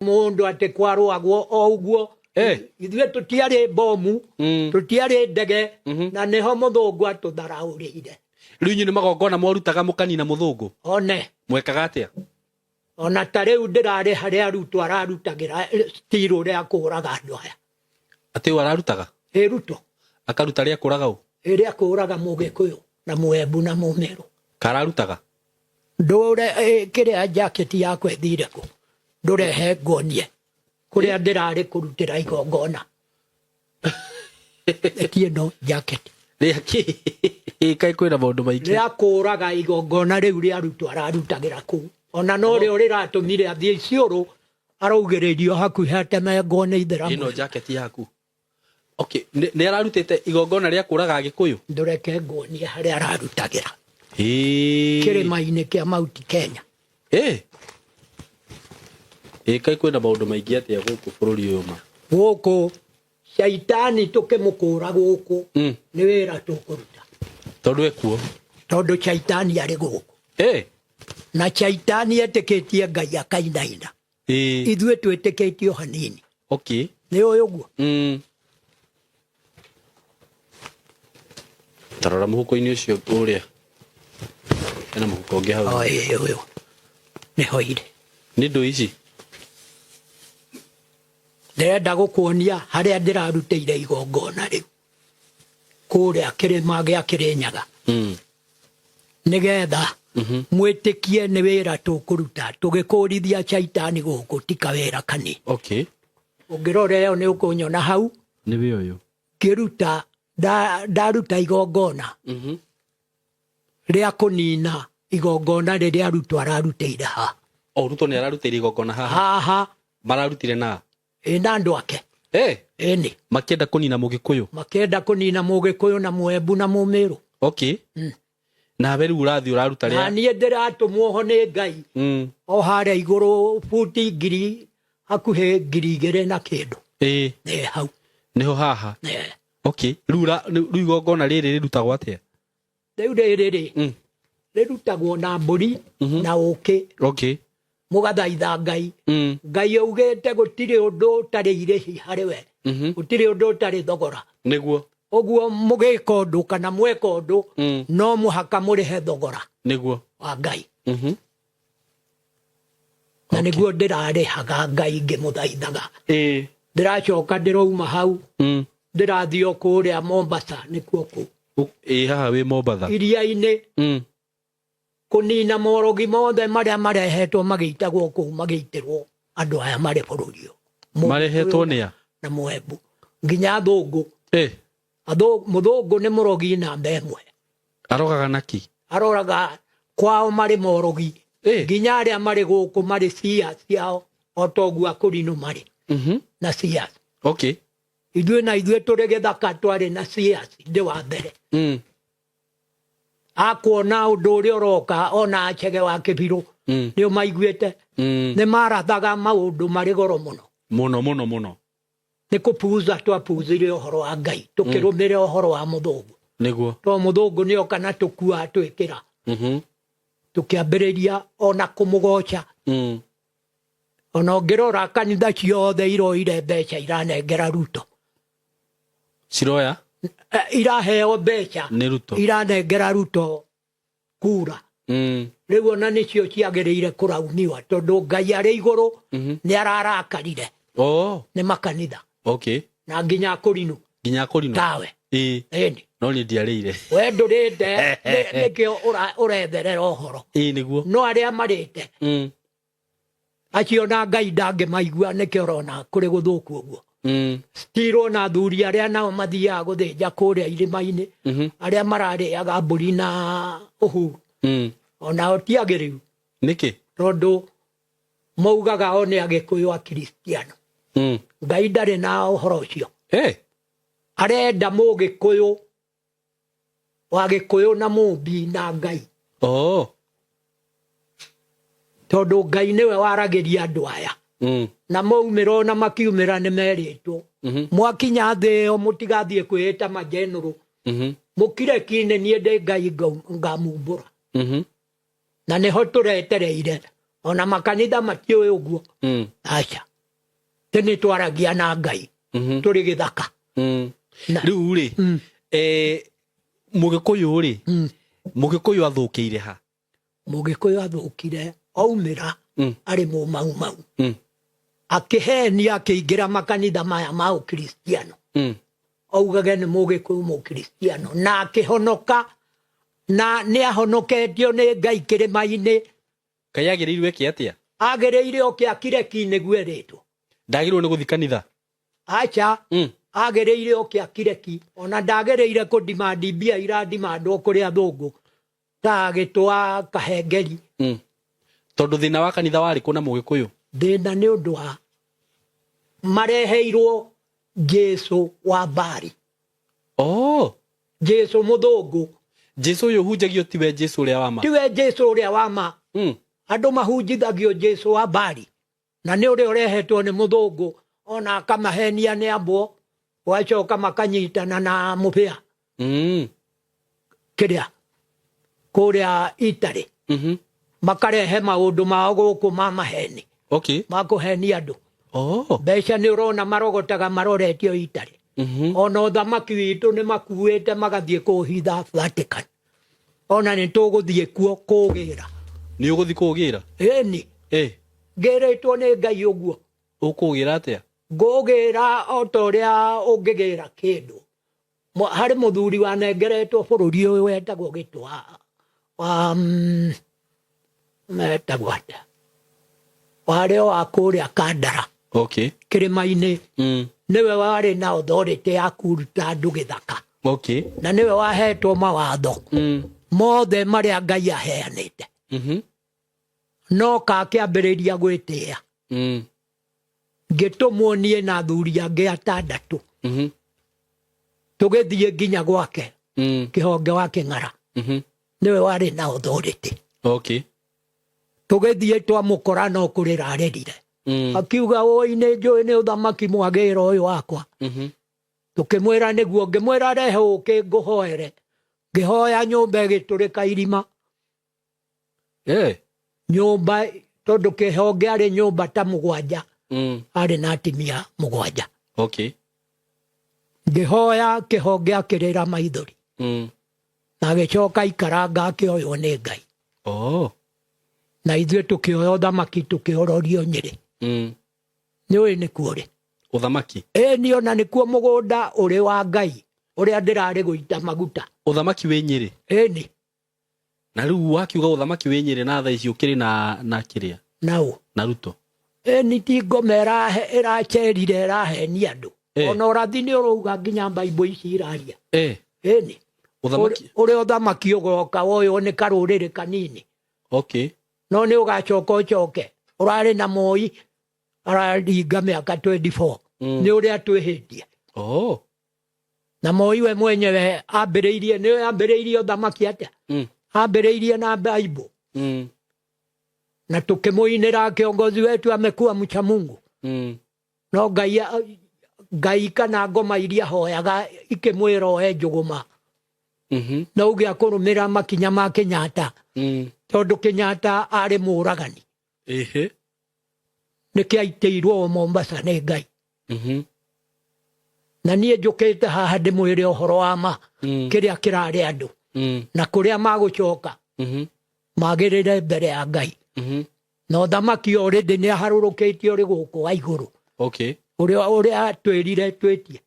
Mũndũ atĩ kwarũagwo o ũguo. Ithuĩ tũtiarĩ bomu, tũtiarĩ ndege, na nĩho mũthũngũ atũtharaũrĩire. Rĩu inyuĩ nĩ magongona mwarutaga mũkanina mũthũngũ? One. Mwekaga atĩa? Ona ta rĩu ndĩrarĩ harĩa Ruto ararutagĩra still rĩa kũũraga andũ aya. Atĩ ũ ararutaga? Ĩ Ruto. Akaruta rĩa kũraga ũ? Ĩ rĩa kũũraga Mũgĩkũyũ na Mũembu na Mũmĩrũ. Kararutaga? Ndũre kĩrĩa jacket yakwa ĩthire kũ? Ndũrehe nguonie kũrĩa ndĩrarĩ kũrutĩra igongona. Ĩti ĩno jacket. Rĩa kĩ? Kaĩ kwĩna maũndũ maingĩ. Rĩa kũũraga igongona rĩu rĩa Ruto ararutagĩra kũu. Ona no rĩo rĩratũmire athiĩ Isiolo araugĩrĩrio hakuhĩ atemengwo nĩ ithĩramu. Ĩno jacket yaku. Okay, nĩ ararutĩte igongona rĩa kũraga Agĩkũyũ? Ndũreke nguonie harĩa ararutagĩra. Ĩĩ. Kĩrĩma-inĩ kĩa Mount Kenya. Ĩĩ. Ĩĩ kaĩ kwĩna maũndũ maingĩ atĩa gũkũ bũrũri ũyũ ma? Gũkũ caitani tũkĩmũkũra gũkũ nĩ wĩra tũkũruta. Tondũ ekuo. Tondũ caitani arĩ gũkũ. Ĩĩ. Na caitani etĩkĩtie Ngai akainaina. Ĩĩ. Ithuĩ twĩtĩkĩtie o hanini. Okay. Nĩ ũĩ ũguo? Tarora mũhuko-inĩ ũcio ũrĩa. Hena mũhuko ũngĩ hau. O ĩĩ ũyũ. Nĩho irĩ. Nĩ ndũ ici? Ndĩrenda gũkuonia harĩa ndĩrarutĩire igongona rĩu. Kũrĩa kĩrĩma gĩa Kĩrĩnyaga. Nĩgetha mwĩtĩkie nĩ wĩra tũkũruta tũgĩkũrithia caitani gũkũ ti kawĩra kanini. Okay. Ũngĩrora ĩyo nĩ ũkũnyona hau. Nĩ wĩ ũyũ. Ngĩruta ndaruta igongona rĩa kũnina igongona rĩrĩa Ruto ararutĩire haha. O Ruto nĩ ararutĩire igongona haha? Haha. Mararutire na? Ĩ na andũ ake. Ĩni. Makĩenda kũnina Mũgĩkũyũ? Makĩenda kũnina Mũgĩkũyũ na Mũembu na Mũmĩrũ. Okay. Nawe rĩu ũrathiĩ ũraruta rĩa? Na niĩ ndĩratũmwo ho nĩ Ngai. O harĩa igũrũ buti ngiri hakuhĩ 2000 na kĩndũ. Ĩĩ. Ĩ hau. Nĩho haha? Ĩ. Okay. Rĩu rĩu igongona rĩrĩ rĩrutagwo atĩa? Rĩu rĩrĩ rĩ, rĩrutagwo na mbũri na ũkĩ. Okay. Mũgathaitha Ngai. Ngai augĩte gũtirĩ ũndũ ũtarĩ irĩhi harĩ we. Gũtirĩ ũndũ ũtarĩ thogora. Nĩguo. Ũguo mũgĩka ũndũ kana mweka ũndũ, no mũhaka mũrĩhe thogora. Nĩguo. Wa Ngai. Na nĩguo ndĩrarĩhaga Ngai ngĩmũthaithaga. Ndĩracoka ndĩrauma hau. Ndĩrathiĩ o kũrĩa Mombasa nĩkuo kũu. Ĩĩ haha wĩ Mombatha. Iria-inĩ. Kũnina morogi mothe marĩa marehetwo magĩitagwo kũu magĩitĩrwo andũ aya marĩ bũrũri ũyũ. Marehetwo nĩ a? Na Mũembu. Nginya athũngũ. Mũthũngũ nĩ mũrogi namba ĩmwe. Arogaga na kĩ? Aroraga kwao marĩ morogi. Nginya arĩa marĩ gũkũ marĩ cia ciao o ta ũguo akũrinũ marĩ. Na cia. Okay. Ithuĩ na ithuĩ tũrĩ gĩthaka twarĩ na cia ndĩ wa mbere. Akuona ũndũ ũrĩa ũroka ona Achege wa Kĩbirũ nĩ ũmaiguĩte. Nĩ marathaga maũndũ marĩ goro mũno. Mũno mũno mũno. Nĩ kũpuuza twapuuzire ũhoro wa Ngai tũkĩrũmĩrĩra ũhoro wa mũthũngũ. Nĩguo. To mũthũngũ nĩ oka na tũkua atwĩkĩra. Tũkĩambĩrĩria ona kũmũgoca. Ona ũngĩrora kanitha ciothe iroire mbeca iranengera Ruto. Ciroya? Iraheo mbeca. Nĩ Ruto. Iranengera Ruto kura. Rĩu ona nĩcio ciagĩrĩire kũraumiwa tondũ Ngai arĩ igũrũ nĩ ararakarire. Nĩ makanitha. Okay. Na nginya akũrinũ. Nginya akũrinũ. Tawe. Ĩĩ. Ĩni. No niĩ ndiarĩire. We ndũrĩte nĩkĩo ũretherera ũhoro. Ĩĩ nĩguo. No arĩa marĩte. Acio na Ngai ndangĩmaigua nĩkĩo ũrona kũrĩ gũthũku ũguo. Still ona athuri arĩa nao mathiaga gũthĩnja kũrĩa irĩma-inĩ, arĩa mararĩaga mbũri na Uhuru, onao ti agĩrĩru. Nĩkĩ? Tondũ maugaga o nĩ Agĩkũyũ Akristiano. Ngai ndarĩ na ũhoro ũcio. Arenda Mũgĩkũyũ wa Gĩkũyũ na Mũmbi na Ngai. Tondũ Ngai nĩwe waragĩria andũ aya. Na maumĩra ona makiumĩra nĩ merĩtwo. Mwakinya thĩ ĩyo mũtigathiĩ kwĩĩta majenũrũ. Mũkire ki nĩ niĩ ndĩ Ngai ngamumbũra. Na nĩho tũretereire. Ona makanitha matiũĩ ũguo. Aca. Tĩ nĩ twaragia na Ngai tũrĩ gĩthaka. Rĩu rĩ, Mũgĩkũyũ rĩ, Mũgĩkũyũ athũkĩire ha? Mũgĩkũyũ athũkire aumĩra arĩ mũmaumau, akĩhenia, akĩingĩra makanitha maya ma ũkristiano, augage nĩ Mũgĩkũyũ Mũkristiano, na akĩhonoka, na nĩ ahonoketio nĩ Ngai kĩrĩma-inĩ. Ngai agĩrĩirwo eke atĩa? Agĩrĩire oke akire ki nĩguo ĩrĩtwo. Ndagĩrĩirwo nĩ gũthi kanitha? Aca. Agĩrĩire oke akire ki, ona ndagĩrĩire kũdimandi mbia iradimandwo kũrĩ athũngũ ta agĩtwa kahengeri. Tondũ thĩna wa kanitha warĩ kũ na Mũgĩkũyũ? Thĩna nĩ ũndũ wa mareheirwo Jesu wa Mbari. Oh. Jesu mũthũngũ. Jesu ũyũ ũhunjagio tiwe Jesu ũrĩa wa ma? Tiwe Jesu ũrĩa wa ma. Andũ mahunjithagio Jesu wa Mbari, na nĩ ũrĩa ũrehetwo nĩ mũthũngũ, ona akamahenia nĩ ambwo, ũgacoka makanyitana na mũbĩa kĩrĩa kũrĩa Itarĩ, makarehe maũndũ mao gũkũ ma maheni, makũhenia andũ. Mbeca nĩ ũrona marogotaga maroretio Itarĩ. Ona ũthamaki witũ nĩ makuĩte magathiĩ kũhitha Vatican. Ona nĩ tũgũthiĩ kuo kũgĩra. Nĩ ũgũthiĩ kũgĩra? Ĩni. Ngĩrĩtwo nĩ Ngai ũguo. Ũkũgĩra atĩa? Ngũgĩra o ta ũrĩa ũngĩgĩra kĩndũ. Harĩ mũthuri wanengeretwo bũrũri ũyũ wetagwo Gĩtwa wa metagwo atĩa, warĩ o wa kũrĩa Kandara, kĩrĩma-inĩ. Nĩwe warĩ na authority ya kũruta andũ gĩthaka. Na nĩwe wahetwo mawatho mothe marĩa Ngai aheanĩte. No kakĩambĩrĩria gwĩtĩĩa. Ngĩtũmwo niĩ na athuri angĩ atandatũ, tũgĩthiĩ nginya gwake, kĩhonge wa Kĩng'ara. Nĩwe warĩ na authority. Tũgĩthiĩ twamũkora no kũrĩra arĩrire. Akiuga, "Ũi, nĩ njũĩ nĩ ũthamaki mwagĩra ũyũ wakwa." Tũkĩmwĩra nĩguo. Ngĩmwĩra, "Rehe ũkĩ ngũhoere." Ngĩhoya, nyũmba ĩgĩtũrĩka irima. Nyũmba, tondũ kĩhonge arĩ nyũmba ta 7, arĩ na atimia 7. Ngĩhoya, kĩhonge akĩrĩra maithori, na agĩcoka ikaranga akĩoywo nĩ Ngai. Na ithuĩ tũkĩoya ũthamaki, tũkĩororio Nyĩrĩ. Nĩ ũĩ nĩkuo rĩ? Ũthamaki? Ĩni, ona nĩkuo mũgũnda ũrĩ wa Ngai ũrĩa ndĩrarĩ gũita maguta. Ũthamaki wĩ Nyĩrĩ? Ĩni. Na rĩu wakiuga ũthamaki wĩ Nyĩrĩ, na thaa ici ũkĩrĩ na kĩrĩa? Naũ? Na Ruto. Ĩni, ti ngoma ĩracerire ĩrahenia andũ. Ona ũrathi nĩ ũrauga, nginya Bible ici iraria. Ĩni. Ũthamaki. Ũrĩa ũthamaki ũgoka woywo nĩ karũrĩrĩ kanini. No nĩ ũgacoka ũcoke. Ũrarĩ na Moi araringa mĩaka 24. Nĩ ũrĩa twĩhĩtie. Na Moi we mwenyewe ambĩrĩirie, nĩ ambĩrĩirie ũthamaki atĩa? Ambĩrĩirie na Bible. Na tũkĩmũinĩra, "Kiongozi wetu amekuwa mcha Mungu." No Ngai, Ngai kana ngoma iria hoyaga ikĩmwĩra oe njũgũma, no uge akũrũmĩra makinya ma Kenyatta, tondũ Kenyatta arĩ mũragani. Nĩkĩ aitĩirwo Mombasa nĩ Ngai? Na niĩ njũkĩte haha ndĩmwĩre ũhoro wa ma, kĩrĩa kĩrarĩ andũ, na kũrĩa magũcoka magĩrĩre mbere ya Ngai. Na ũthamaki already nĩ aharũrũkĩtio ũrĩ gũkũ wa igũrũ, ũrĩa twĩrire twĩtie.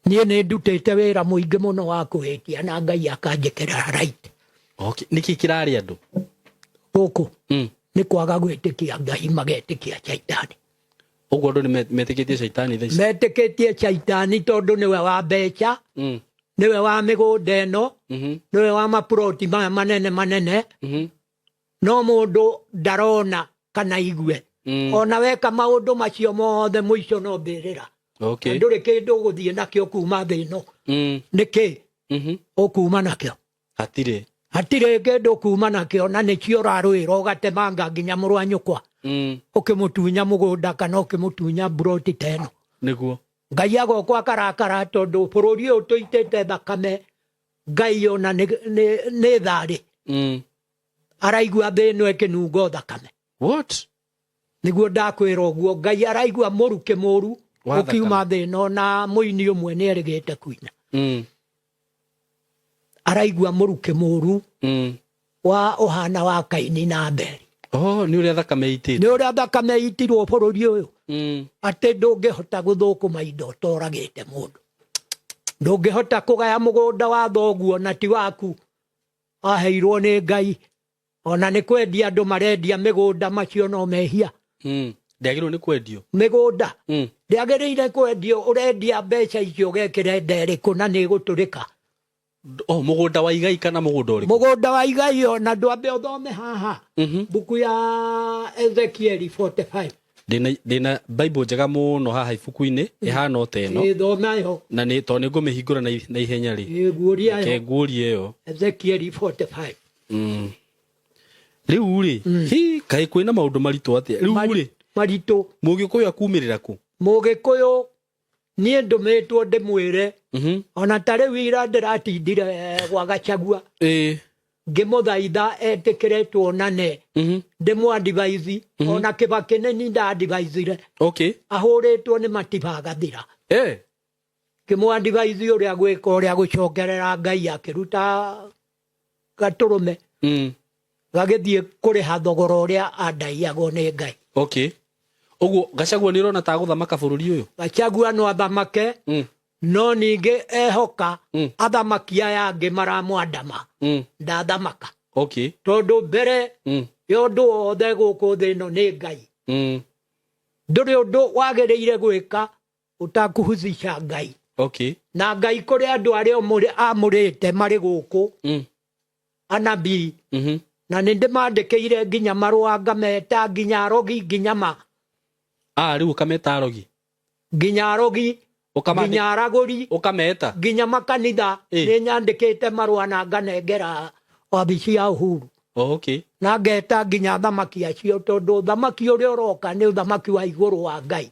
Niĩ nĩ ndutĩte wĩra mũingĩ mũno wa kwĩtia na Ngai akanjĩkĩra right. Nĩkĩ kĩrarĩ andũ? Gũkũ nĩ kwaga gwĩtĩkia Ngai, magetĩkia Caitani. Ũguo andũ nĩ metĩkĩtie caitani thaa ici? Metĩkĩtie Caitani tondũ nĩwe wa mbeca, nĩwe wa mĩgũnda ĩno, nĩwe wa maploti maya manene manene. No mũndũ ndarona kana igue. Ona weka maũndũ macio mothe, mũico no mbĩrĩra. Na ndũrĩ kĩndũ ũgũthiĩ nakĩo kuma thĩ ĩno. Nĩkĩ ũkuma nakĩo? Hatirĩ. Hatirĩ kĩndũ ũkuma nakĩo, na nĩkĩo ũrarũĩra ũgatemanga nginya mũrũ wa nyũkwa, ũkĩmũtunya mũgũnda kana ũkĩmũtunya mburoti ta ĩno. Ngai agokwo akarakara tondũ bũrũri ũyũ tũitĩte thakame. Ngai ona nĩ tharĩ, araigua thĩ ĩno ĩkĩnungo thakame. What? Nĩguo ndakwĩra ũguo, Ngai araigua mũrukĩ mũru Wa thakame. ũkiuma thĩ ĩno, na mũini ũmwe nĩ erĩgĩte kuina. Araigua mũrukĩ mũru wa ũhana wa Kaini na Abeli. Oh, nĩ ũrĩa thakame ĩitĩtwo. Nĩ ũrĩa thakame ĩitirwo bũrũri ũyũ. Atĩ ndũngĩhota gũthũkũma indo ũtoragĩte mũndũ. Ndũngĩhota kũgaya mũgũnda wa thoguo na ti waku. Aheirwo nĩ Ngai. Ona nĩ kwendia andũ marendia mĩgũnda, macio no mehia. Ndĩagĩrĩirwo nĩ kwendio. Mĩgũnda ndĩagĩrĩire kwendio. Ũrendia mbeca icio ũgekĩra nda ĩrĩkũ na nĩ ĩgũtũrĩka? Oh, mũgũnda wa igai kana mũgũnda ũrĩkũ? Mũgũnda wa igai. Ona ndwambe ũthome haha mbuku ya Ezekieli 45. Ndĩna Bible njega mũno haha ibuku-inĩ ĩhana o ta ĩno. Ĩ, thoma yo. Na nĩ tondũ nĩ ngũmĩhingũra na ihenya rĩ. Ĩ, guũria Reke yo. nguũrie ĩyo. Ezekieli 45. Rĩu rĩ, hi kaĩ kwĩna maũndũ maritũ atĩa rĩu rĩ? Maritũ. Mũgĩkũyũ akumĩrĩra kũ? Mũgĩkũyũ, niĩ ndũmĩtwo ndĩmwĩre, ona ta rĩu ira ndĩratindire gwa Gachagua ngĩmũthaitha etĩkĩre tuonane, ndĩmũ-advise. Ona Kĩbakĩ nĩ ni nda-advisire. Ahũrĩtwo nĩ matiba agathira. Ngĩmũ-advise ũrĩa gwĩka, ũrĩa gũcokerera Ngai, akĩruta gatũrũme gagĩthiĩ kũrĩha thogora ũrĩa andaiagwo nĩ Ngai. Okay, ũguo Gachagua nĩ ũrona ta gũthamaka bũrũri ũyũ? Gachagua no athamake, no ningĩ ehoka athamaki aya angĩ maramwandama, ndathamaka. Tondũ mbere ya ũndũ wothe gũkũ thĩ ĩno nĩ Ngai. Ndũrĩ ũndũ wagĩrĩire gwĩka ũtakuhusisha Ngai. Na Ngai kũrĩ andũ arĩa amũrĩte marĩ gũkũ, anabii, na nĩ ndĩmandĩkĩire nginya marũa ngameta, nginya arogi, nginya ma Ah, rĩu ũkameta arogi? Nginya arogi, nginya aragũri. Ũkameta? Nginya makanitha. Nĩ nyandĩkĩte marũa na nganengera wabici ya Uhuru. Na ngeta nginya athamaki acio, tondũ ũthamaki ũrĩa ũroka nĩ ũthamaki wa igũrũ wa Ngai.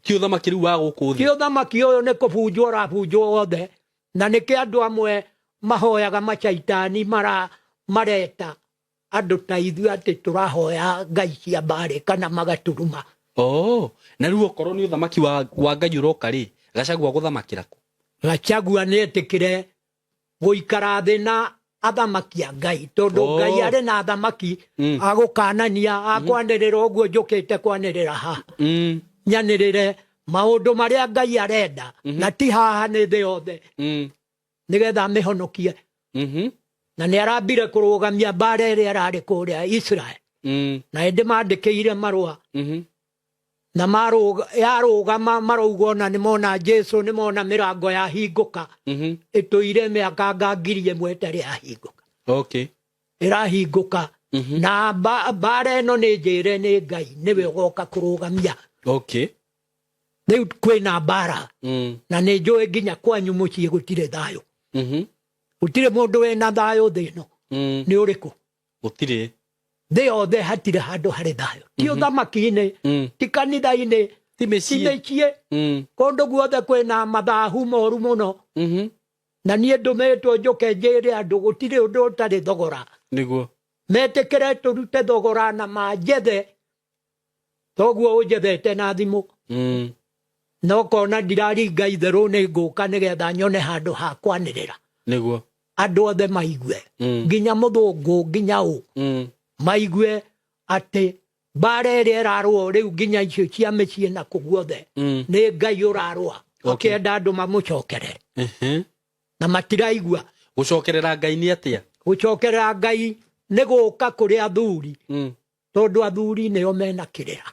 Ti ũthamaki rĩu wa gũkũ Ti thĩ. Ũthamaki ũyũ nĩ kũbunjwo ũrabunjwo wothe, na nĩkĩ andũ amwe mahoyaga macaitani mara mareta andũ ta ithuĩ atĩ tũrahoya ngai cia mbarĩ kana magaturuma. Oh, na rĩu okorwo nĩ ũthamaki wa Ngai ũroka rĩ, Gachagua gũthamakĩra kũ? Gachagua nĩ etĩkĩre gũikara thĩ na athamaki a Ngai, tondũ Ngai arĩ na athamaki agũkanania, akwanĩrĩra ũguo njũkĩte kwanĩrĩra haha. Nyanĩrĩre maũndũ marĩa Ngai arenda, na ti haha, nĩ thĩ yothe, nĩgetha amĩhonokie. Na nĩ arambire kũrũgamia mbara ĩrĩa ĩrarĩ kũrĩa Israel, na ĩndĩ mandĩkĩire marũa na yarũgama, marauga ona nĩ mona Jesu, nĩ mona mĩrango yahingũka. Ĩtũire mĩaka nga 1000 ĩtarĩ yahingũka. Ĩrahingũka na mbara ĩno nĩ njĩre nĩ Ngai nĩwe ũgoka kũrũgamia. Rĩu kwĩna mbara, na nĩ njũĩ nginya kwanyu mũciĩ gũtirĩ thayũ. Gũtirĩ mũndũ wĩna thayũ thĩ ĩno. Nĩ ũrĩkũ? Gũtirĩ. Thĩ yothe hatirĩ handũ harĩ thayũ, ti ũthamaki-inĩ, ti kanitha-inĩ, ti ti mĩciĩ. Mĩciĩ, kũndũ guothe kwĩna mathahu moru mũno. Na niĩ ndũmĩtwo njũke njĩre andũ gũtirĩ ũndũ ũtarĩ thogora. Metĩkĩre tũrute thogora na manjethe toguo ũnjethete na thimũ, na ũkona ndiraringa itherũ, nĩ ngũka nĩgetha nyone handũ ha kwanĩrĩra, andũ othe maigue, nginya mũthũngũ, nginya ũ, maigue atĩ mbara ĩrĩa ĩrarũo rĩu, nginya icio cia mĩciĩ na kũ guothe, nĩ Ngai ũrarũa akĩenda andũ mamũcokerere, na matiraigua. Gũcokerera Ngai nĩ atĩa? Gũcokerera Ngai nĩ gũka kũrĩ athuri, tondũ athuri nĩo mena kĩrĩra.